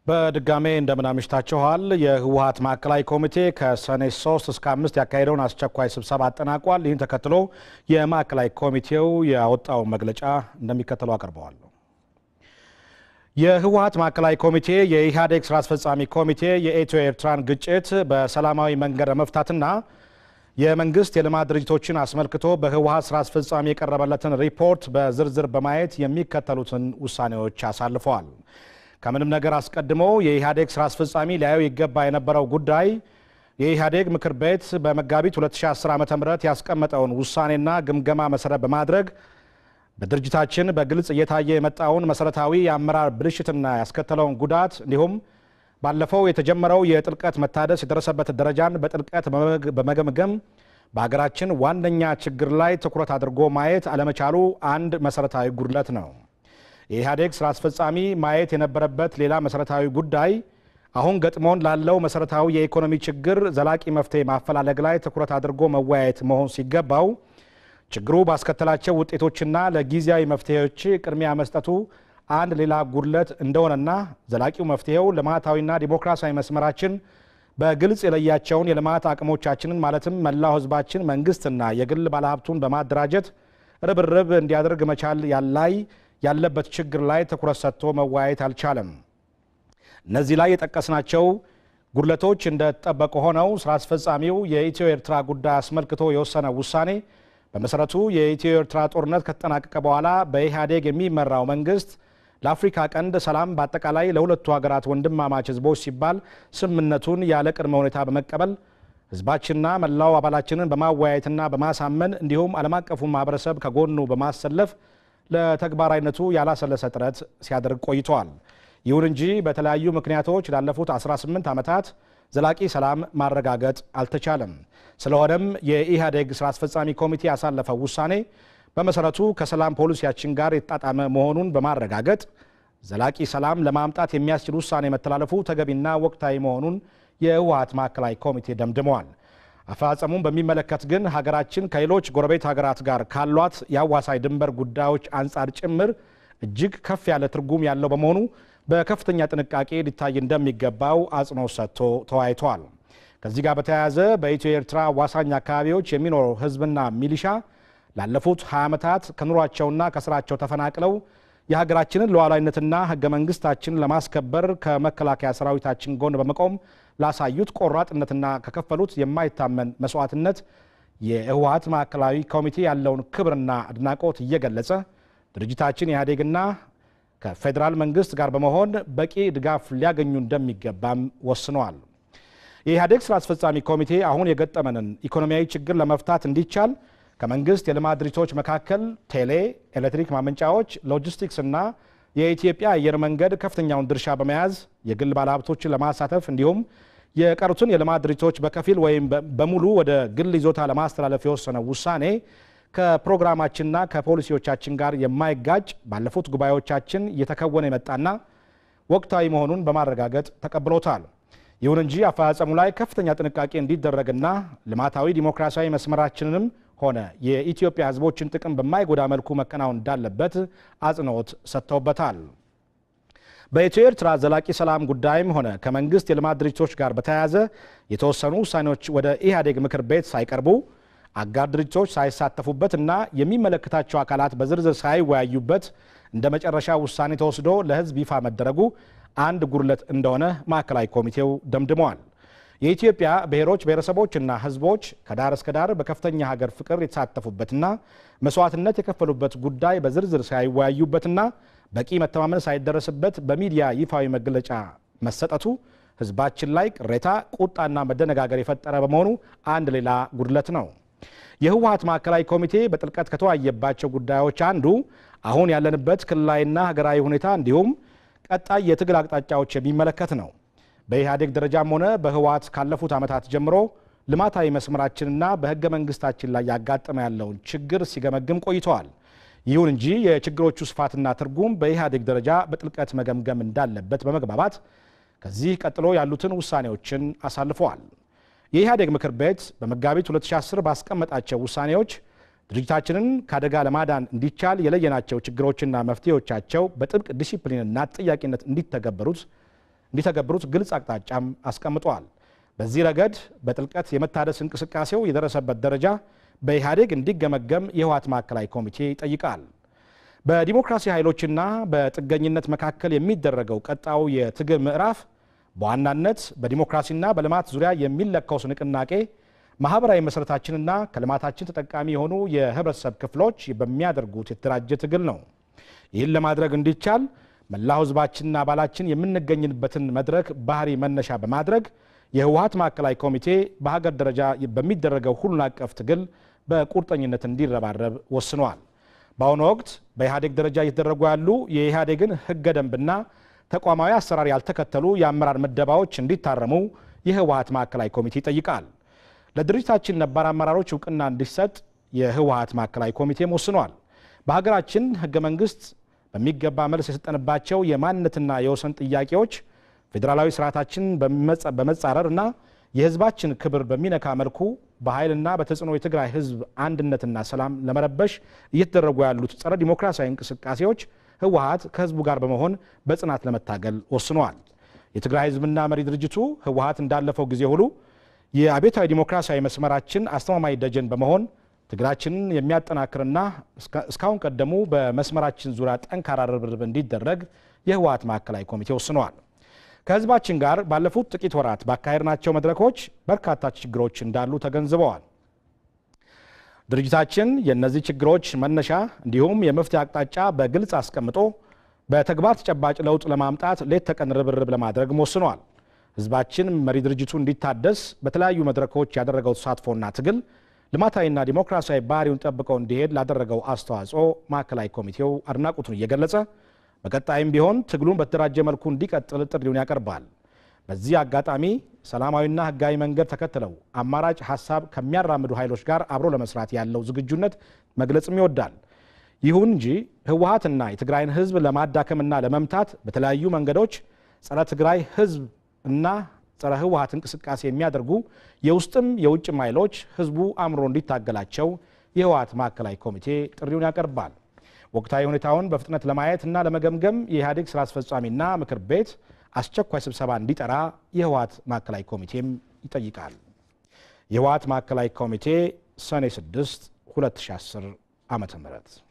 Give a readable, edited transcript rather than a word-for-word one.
በድጋሜ እንደምን አምሽታችኋል። የህወሓት ማዕከላዊ ኮሚቴ ከሰኔ 3 እስከ 5 ያካሄደውን አስቸኳይ ስብሰባ አጠናቋል። ይህን ተከትሎ የማዕከላዊ ኮሚቴው ያወጣው መግለጫ እንደሚከተለው አቀርበዋለሁ። የህወሓት ማዕከላዊ ኮሚቴ የኢህአዴግ ስራ አስፈጻሚ ኮሚቴ የኢትዮ ኤርትራን ግጭት በሰላማዊ መንገድ ለመፍታትና የመንግስት የልማት ድርጅቶችን አስመልክቶ በህወሓት ስራ አስፈጻሚ የቀረበለትን ሪፖርት በዝርዝር በማየት የሚከተሉትን ውሳኔዎች አሳልፈዋል። ከምንም ነገር አስቀድሞ የኢህአዴግ ስራ አስፈጻሚ ሊያየው ይገባ የነበረው ጉዳይ የኢህአዴግ ምክር ቤት በመጋቢት 2010 ዓ.ም ያስቀመጠውን ውሳኔና ግምገማ መሰረት በማድረግ በድርጅታችን በግልጽ እየታየ የመጣውን መሰረታዊ የአመራር ብልሽትና ያስከተለውን ጉዳት እንዲሁም ባለፈው የተጀመረው የጥልቀት መታደስ የደረሰበት ደረጃን በጥልቀት በመገምገም በሀገራችን ዋነኛ ችግር ላይ ትኩረት አድርጎ ማየት አለመቻሉ አንድ መሰረታዊ ጉድለት ነው። የኢህአዴግ ስራ አስፈጻሚ ማየት የነበረበት ሌላ መሰረታዊ ጉዳይ አሁን ገጥሞን ላለው መሰረታዊ የኢኮኖሚ ችግር ዘላቂ መፍትሄ ማፈላለግ ላይ ትኩረት አድርጎ መወያየት መሆን ሲገባው ችግሩ ባስከተላቸው ውጤቶችና ለጊዜያዊ መፍትሄዎች ቅድሚያ መስጠቱ አንድ ሌላ ጉድለት እንደሆነና ዘላቂው መፍትሄው ልማታዊና ዲሞክራሲያዊ መስመራችን በግልጽ የለያቸውን የልማት አቅሞቻችንን ማለትም መላው ሕዝባችን መንግስትና የግል ባለሀብቱን በማደራጀት ርብርብ እንዲያደርግ መቻል ያላይ ያለበት ችግር ላይ ትኩረት ሰጥቶ መወያየት አልቻለም። እነዚህ ላይ የጠቀስናቸው ጉድለቶች እንደተጠበቁ ሆነው ስራ አስፈጻሚው የኢትዮ ኤርትራ ጉዳይ አስመልክቶ የወሰነ ውሳኔ በመሰረቱ የኢትዮ ኤርትራ ጦርነት ከተጠናቀቀ በኋላ በኢህአዴግ የሚመራው መንግስት ለአፍሪካ ቀንድ ሰላም በአጠቃላይ ለሁለቱ ሀገራት ወንድማማች ህዝቦች ሲባል ስምምነቱን ያለ ቅድመ ሁኔታ በመቀበል ህዝባችንና መላው አባላችንን በማወያየትና በማሳመን እንዲሁም ዓለም አቀፉን ማህበረሰብ ከጎኑ በማሰለፍ ለተግባራዊነቱ ያላሰለሰ ጥረት ሲያደርግ ቆይተዋል። ይሁን እንጂ በተለያዩ ምክንያቶች ላለፉት 18 ዓመታት ዘላቂ ሰላም ማረጋገጥ አልተቻለም። ስለሆነም የኢህአዴግ ስራ አስፈጻሚ ኮሚቴ ያሳለፈው ውሳኔ በመሰረቱ ከሰላም ፖሊሲያችን ጋር የተጣጣመ መሆኑን በማረጋገጥ ዘላቂ ሰላም ለማምጣት የሚያስችል ውሳኔ መተላለፉ ተገቢና ወቅታዊ መሆኑን የህወሓት ማዕከላዊ ኮሚቴ ደምድመዋል። አፈጻጸሙን በሚመለከት ግን ሀገራችን ከሌሎች ጎረቤት ሀገራት ጋር ካሏት የአዋሳኝ ድንበር ጉዳዮች አንጻር ጭምር እጅግ ከፍ ያለ ትርጉም ያለው በመሆኑ በከፍተኛ ጥንቃቄ ሊታይ እንደሚገባው አጽንኦት ሰጥቶ ተወያይተዋል። ከዚህ ጋር በተያያዘ በኢትዮ ኤርትራ አዋሳኝ አካባቢዎች የሚኖረው ህዝብና ሚሊሻ ላለፉት 20 ዓመታት ከኑሯቸውና ከስራቸው ተፈናቅለው የሀገራችንን ሉዓላዊነትና ህገ መንግስታችንን ለማስከበር ከመከላከያ ሰራዊታችን ጎን በመቆም ላሳዩት ቆራጥነትና ከከፈሉት የማይታመን መስዋዕትነት የህወሓት ማዕከላዊ ኮሚቴ ያለውን ክብርና አድናቆት እየገለጸ ድርጅታችን ኢህአዴግና ከፌዴራል መንግስት ጋር በመሆን በቂ ድጋፍ ሊያገኙ እንደሚገባም ወስነዋል። የኢህአዴግ ስራ አስፈጻሚ ኮሚቴ አሁን የገጠመንን ኢኮኖሚያዊ ችግር ለመፍታት እንዲቻል ከመንግስት የልማት ድርጅቶች መካከል ቴሌ፣ ኤሌክትሪክ ማመንጫዎች፣ ሎጂስቲክስ እና የኢትዮጵያ አየር መንገድ ከፍተኛውን ድርሻ በመያዝ የግል ባለሀብቶችን ለማሳተፍ እንዲሁም የቀሩትን የልማት ድርጅቶች በከፊል ወይም በሙሉ ወደ ግል ይዞታ ለማስተላለፍ የወሰነው ውሳኔ ከፕሮግራማችንና ከፖሊሲዎቻችን ጋር የማይጋጭ ባለፉት ጉባኤዎቻችን እየተከወነ የመጣና ወቅታዊ መሆኑን በማረጋገጥ ተቀብሎታል። ይሁን እንጂ አፈጻጸሙ ላይ ከፍተኛ ጥንቃቄ እንዲደረግና ልማታዊ ዲሞክራሲያዊ መስመራችንንም ሆነ የኢትዮጵያ ሕዝቦችን ጥቅም በማይጎዳ መልኩ መከናወን እንዳለበት አጽንኦት ሰጥተውበታል። በኢትዮ ኤርትራ ዘላቂ ሰላም ጉዳይም ሆነ ከመንግስት የልማት ድርጅቶች ጋር በተያያዘ የተወሰኑ ውሳኔዎች ወደ ኢህአዴግ ምክር ቤት ሳይቀርቡ አጋር ድርጅቶች ሳይሳተፉበት እና የሚመለከታቸው አካላት በዝርዝር ሳይወያዩበት እንደ መጨረሻ ውሳኔ ተወስዶ ለሕዝብ ይፋ መደረጉ አንድ ጉድለት እንደሆነ ማዕከላዊ ኮሚቴው ደምድመዋል። የኢትዮጵያ ብሔሮች ብሔረሰቦችና ሕዝቦች ከዳር እስከ ዳር በከፍተኛ ሀገር ፍቅር የተሳተፉበትና መስዋዕትነት የከፈሉበት ጉዳይ በዝርዝር ሳይወያዩበትና በቂ መተማመን ሳይደረስበት በሚዲያ ይፋዊ መግለጫ መሰጠቱ ሕዝባችን ላይ ቅሬታ፣ ቁጣና መደነጋገር የፈጠረ በመሆኑ አንድ ሌላ ጉድለት ነው። የህወሓት ማዕከላዊ ኮሚቴ በጥልቀት ከተወያየባቸው ጉዳዮች አንዱ አሁን ያለንበት ክልላዊና ሀገራዊ ሁኔታ እንዲሁም ቀጣይ የትግል አቅጣጫዎች የሚመለከት ነው። በኢህአዴግ ደረጃም ሆነ በህወሓት ካለፉት ዓመታት ጀምሮ ልማታዊ መስመራችንና በህገ መንግስታችን ላይ ያጋጠመ ያለውን ችግር ሲገመግም ቆይተዋል። ይሁን እንጂ የችግሮቹ ስፋትና ትርጉም በኢህአዴግ ደረጃ በጥልቀት መገምገም እንዳለበት በመግባባት ከዚህ ቀጥሎ ያሉትን ውሳኔዎችን አሳልፈዋል። የኢህአዴግ ምክር ቤት በመጋቢት 2010 ባስቀመጣቸው ውሳኔዎች ድርጅታችንን ከአደጋ ለማዳን እንዲቻል የለየናቸው ችግሮችና መፍትሄዎቻቸው በጥብቅ ዲሲፕሊንና ተጠያቂነት እንዲተገበሩት እንዲተገብሩት ግልጽ አቅጣጫም አስቀምጧል። በዚህ ረገድ በጥልቀት የመታደስ እንቅስቃሴው የደረሰበት ደረጃ በኢህአዴግ እንዲገመገም የህወሓት ማዕከላዊ ኮሚቴ ይጠይቃል። በዲሞክራሲ ኃይሎችና በጥገኝነት መካከል የሚደረገው ቀጣዩ የትግል ምዕራፍ በዋናነት በዲሞክራሲና በልማት ዙሪያ የሚለካው ንቅናቄ ማህበራዊ መሰረታችንና ከልማታችን ተጠቃሚ የሆኑ የህብረተሰብ ክፍሎች በሚያደርጉት የተደራጀ ትግል ነው። ይህን ለማድረግ እንዲቻል መላው ህዝባችንና አባላችን የምንገኝበትን መድረክ ባህሪ መነሻ በማድረግ የህወሓት ማዕከላዊ ኮሚቴ በሀገር ደረጃ በሚደረገው ሁሉን አቀፍ ትግል በቁርጠኝነት እንዲረባረብ ወስኗል። በአሁኑ ወቅት በኢህአዴግ ደረጃ እየተደረጉ ያሉ የኢህአዴግን ህገ ደንብና ተቋማዊ አሰራር ያልተከተሉ የአመራር ምደባዎች እንዲታረሙ የህወሓት ማዕከላዊ ኮሚቴ ይጠይቃል። ለድርጅታችን ነባር አመራሮች እውቅና እንዲሰጥ የህወሓት ማዕከላዊ ኮሚቴም ወስኗል። በሀገራችን ህገ መንግስት በሚገባ መልስ የሰጠንባቸው የማንነትና የወሰን ጥያቄዎች ፌዴራላዊ ስርዓታችን በመጻረር እና የህዝባችን ክብር በሚነካ መልኩ በኃይልና በተጽዕኖ የትግራይ ህዝብ አንድነትና ሰላም ለመረበሽ እየተደረጉ ያሉት ጸረ ዲሞክራሲያዊ እንቅስቃሴዎች ህወሓት ከህዝቡ ጋር በመሆን በጽናት ለመታገል ወስኗል። የትግራይ ህዝብና መሪ ድርጅቱ ህወሓት እንዳለፈው ጊዜ ሁሉ የአብዮታዊ ዲሞክራሲያዊ መስመራችን አስተማማኝ ደጀን በመሆን ትግላችንን የሚያጠናክርና እስካሁን ቀደሙ በመስመራችን ዙሪያ ጠንካራ ርብርብ እንዲደረግ የህወሓት ማዕከላዊ ኮሚቴ ወስኗል። ከህዝባችን ጋር ባለፉት ጥቂት ወራት ባካሄድናቸው መድረኮች በርካታ ችግሮች እንዳሉ ተገንዝበዋል። ድርጅታችን የእነዚህ ችግሮች መነሻ እንዲሁም የመፍትሄ አቅጣጫ በግልጽ አስቀምጦ በተግባር ተጨባጭ ለውጥ ለማምጣት ሌት ተቀን ርብርብ ለማድረግ ወስኗል። ህዝባችን መሪ ድርጅቱ እንዲታደስ በተለያዩ መድረኮች ያደረገው ተሳትፎና ትግል ልማታዊና ዲሞክራሲያዊ ባህሪውን ጠብቀው እንዲሄድ ላደረገው አስተዋጽኦ ማዕከላዊ ኮሚቴው አድናቆቱን እየገለጸ በቀጣይም ቢሆን ትግሉን በተደራጀ መልኩ እንዲቀጥል ጥሪውን ያቀርባል። በዚህ አጋጣሚ ሰላማዊና ህጋዊ መንገድ ተከትለው አማራጭ ሀሳብ ከሚያራምዱ ኃይሎች ጋር አብሮ ለመስራት ያለው ዝግጁነት መግለጽም ይወዳል። ይሁን እንጂ ህወሓትና የትግራይን ህዝብ ለማዳከምና ለመምታት በተለያዩ መንገዶች ጸረ ትግራይ ህዝብ እና ጸረ ህወሓት እንቅስቃሴ የሚያደርጉ የውስጥም የውጭም ኃይሎች ህዝቡ አምሮ እንዲታገላቸው የህወሓት ማዕከላዊ ኮሚቴ ጥሪውን ያቀርባል። ወቅታዊ ሁኔታውን በፍጥነት ለማየት እና ለመገምገም የኢህአዴግ ስራ አስፈጻሚና ምክር ቤት አስቸኳይ ስብሰባ እንዲጠራ የህወሓት ማዕከላዊ ኮሚቴም ይጠይቃል። የህወሓት ማዕከላዊ ኮሚቴ ሰኔ 6 2010 ዓ.ም።